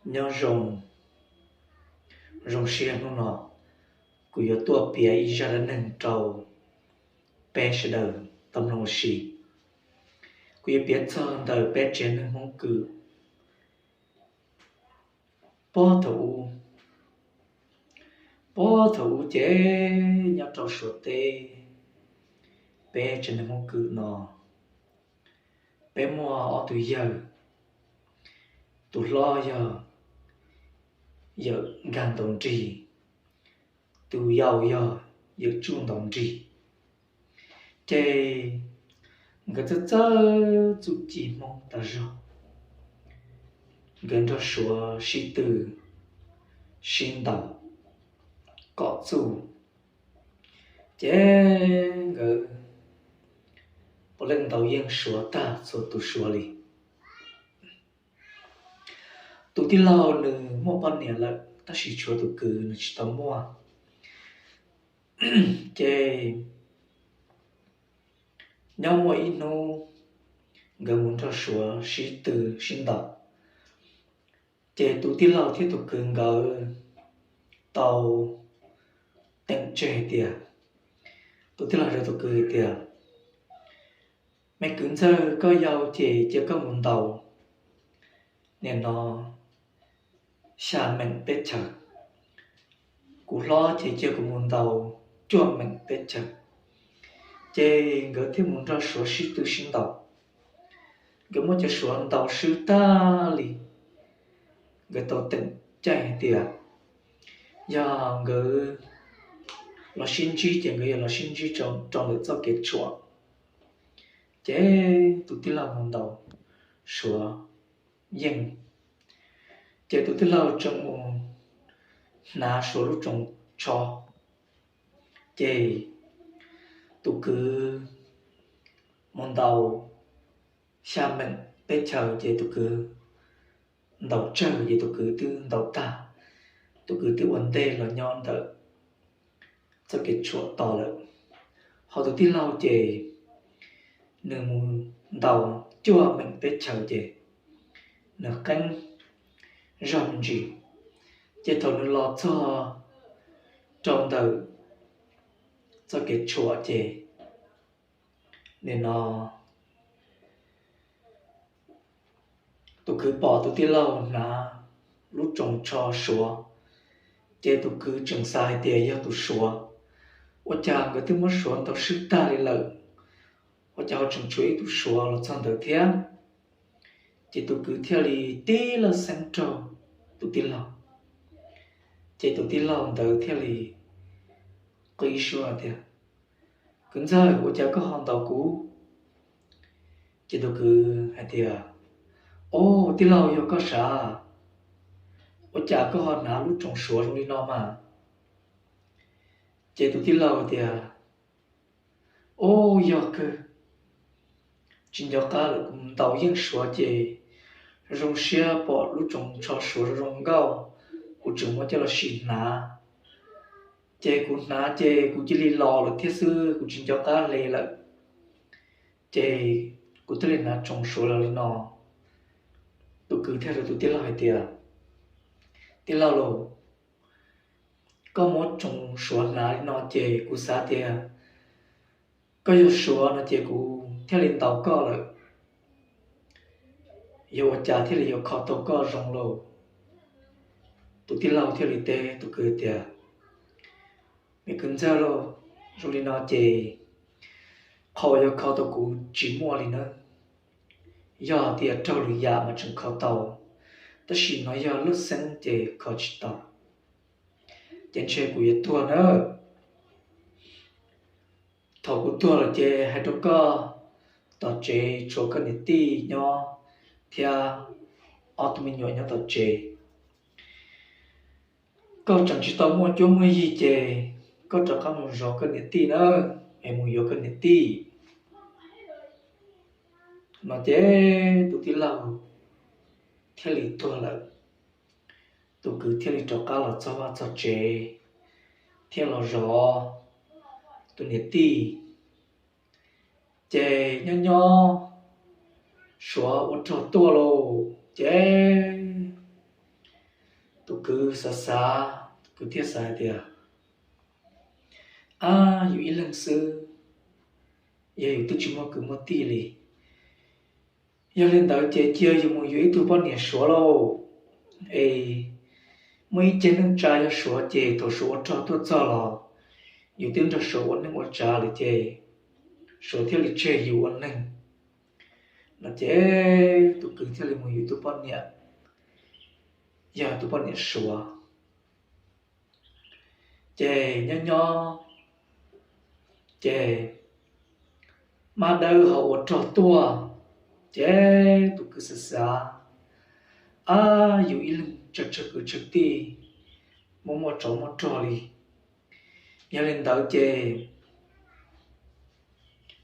Nyob zoo, zoo siab hnub no kuv yuav tuaj piav ib zaj dab neeg rau peb sawv daws tau mloog ua si. Kuv yuav piav txog ntawm peb tsev neeg Hmoob Kwm. Puag thaum ub, puag thaum ub ces nyob rau Suav teb, peb tsev neeg Hmoob Kwm no, peb muaj ob tug yawg. Tus hlob yog yawm Nkag Ntaus Nrig, tus yau yog yawm Tsuj Ntaus Nrig. Ces nkawd txawj txawj txuj ci Hmoob tas zog. Nkawd nrog Suav sib tw sib ntaus kom txuj. Ces nkawd puav leej ntaus yeej Suav tag txhua tus Suav li. Tus tij laug nws muaj poj niam lawm tab sis tshuav tus kwv nws tsis tau muaj. Ces nyob muaj ib hnub nkawd mus nrog Suav sib tw sib ntaus, ces tus tij laug thiab tus kwv nkawd tau teem tseg hais tias, tus tij laug hais rau tus kwv hais tias, me kwv ntxawg, koj yau ces cia koj mus ntaus nim no xya meem teb chaws, kuv hlob ces cia kuv mus ntaus cuaj meem teb chaws. Ces nkawd thiaj mus nrog Suav sib tw sib ntaus. Nkawd muab cov Suav ntaus swb tag li. Nkawd tau teem caij hais tias yog nkawd los sib ntsib ces nkawd yuav los sib ntsib rau ntawm txoj kev tshuam. Ces tus tij laug mus ntaus Suav yeej, ces tus tij laug tseem mus hnav Suav lub tsoos tsho. Ces tus kwv mus ntaus xya meem teb chaws ces tus kwv ntaus tsawg ces tus kwv twb ntaus tag, tus kwv twb ua ntej los nyob ntawm txoj kev tshuam tos lawm. Ho tus tij laug ces nws mus ntaus cuaj meem teb chaws ces nws qeeb zog me ntsis. Ces thaum nws los txog rau ntawm txoj kev tshuam ces nim no tus kwv pom tus tij laug hnav lub tsoos tsho Suav, ces tus kwv tseem xav hais tias yog tus Suav, ua cas nkawd twb muab Suav ntaus swb tag li lawm, ua cas ho tseem tshuav ib tug Suav los txog ntawd thiab. Ces tus kwv thiaj li tib laj xeeb raug tus tij laug. Ces tus tij laug ntawd thiaj li qw ib suab tias, kwv ntxawg, ua cas koj ho ntaus kuv? Ces tus kwv hais tias, o, tij laug, yog koj sav, ua cas koj ho hnav lub tsoos Suav zoo li no mas? Ces tus tij laug tias, o, yog kawg, tsis nco qab lawm, kuv ntaus yeej Suav ces zoo siab pom lub tsoos tsho Suav zoo zoo nkauj, kuv tseem muab coj los sim hnav. Ces kuv hnav ces kuv cia li los lawm thiab xwb, kuv tsis nco qab hle lawm. Ces kuv thiaj li hnav tsoos Suav los li no. Tus kwv thiaj rau tus tij laug hais tias, tij laug lauj, koj muab tsoos Suav hnav li no ces kuv xav tias koj yog Suav no ces kuv thiaj li ntaus koj lawm. Yog ua cas thiaj li yuav kho tau koj zoo lauj? Tus tij laug thiaj li teb tus kwv tias, me kwv ntxawg lauj, zoo li no ces qhov uas yuav kho tau kuv tsis muaj li nawb. Yog tias raug lwm yam mas tseem kho tau, tab sis no yog lub xeeb ces kho tsis tau. Ces ntshe kuv yuav tuag nawb. Thaum kuv tuag lawm ces hais rau koj, tom tsev tshuav koj niam tij nyob thiab ob tug me nyuam nyob tom tsev. Koj tseem tsis tau muaj cuab muaj yig ces koj rov qab mus zov koj niam tij nawb, es mus yuav koj niam tij. No ces tus tij laug thiaj li tuag lawm. Tus kwv thiaj li rov qab los txog vaj txog tsev thiab los zov tus niam tij. Ces nyob nyob Suav ua rog tuaj lauj, ces Kwv xav xav, kwv thiaj xav hais tias, ab, yus ib leeg xwb, yog yus twb tsis muaj kwv muaj tij li. Yog li ntawd ces cia yus mus yuav ib tug poj niam suav lauj. Es muaj ib ceg neej tsa yog suav ces thaum suav ua rog tuaj txog los yus twb nrog suav ua neej ua tsa lawm ces suav thiaj li tseg yus ua neeg. No ces tus kwv thiaj li mus yuav tus poj niam, yog tus poj niam suav. Ces nyob nyob ces mab dawb ho ua rog tuaj. Ces tus kwv xav xav, ab, yus ib leeg tsawg tsawg kwv tsawg tij, muaj muaj tsov muaj rog li. Yog li ntawd ces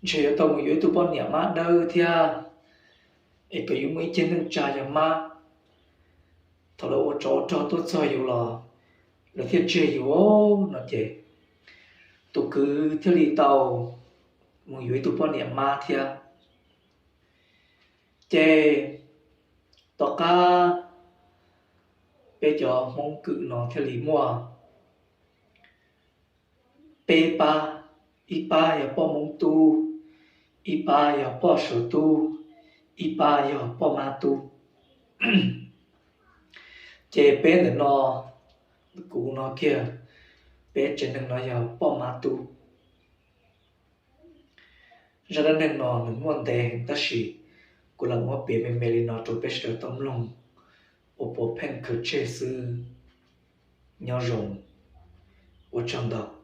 ntshe yuav tau mus yuav ib tug poj niam mab dawb thiab, es kom yus muaj ib ceg neej tsa yog mab. Thaum lawv ua tsov ua rog tuaj txog yus los lawv thiaj tseg yus no ces tus kwv thiaj li tau mus yuav ib tug poj niam mab thiab. Ces tom qab peb cov Hmoob Kwm no thiaj li muaj peb pab, ib pab yog poj Hmoob tub, ib pab yog poj Suav tub, ib pab yog poj Mab tub. Ces peb ntawm no, kuv no kiag, peb tsev neeg no yog poj Mab tub. Zaj dab neeg no nws muaj ntev heev tab sis kuv lam muab piav me me li no rau peb sawv daws tau mloog ua puav pheej khaws tseg xwb. Nyob zoo, ua tsaug ntau.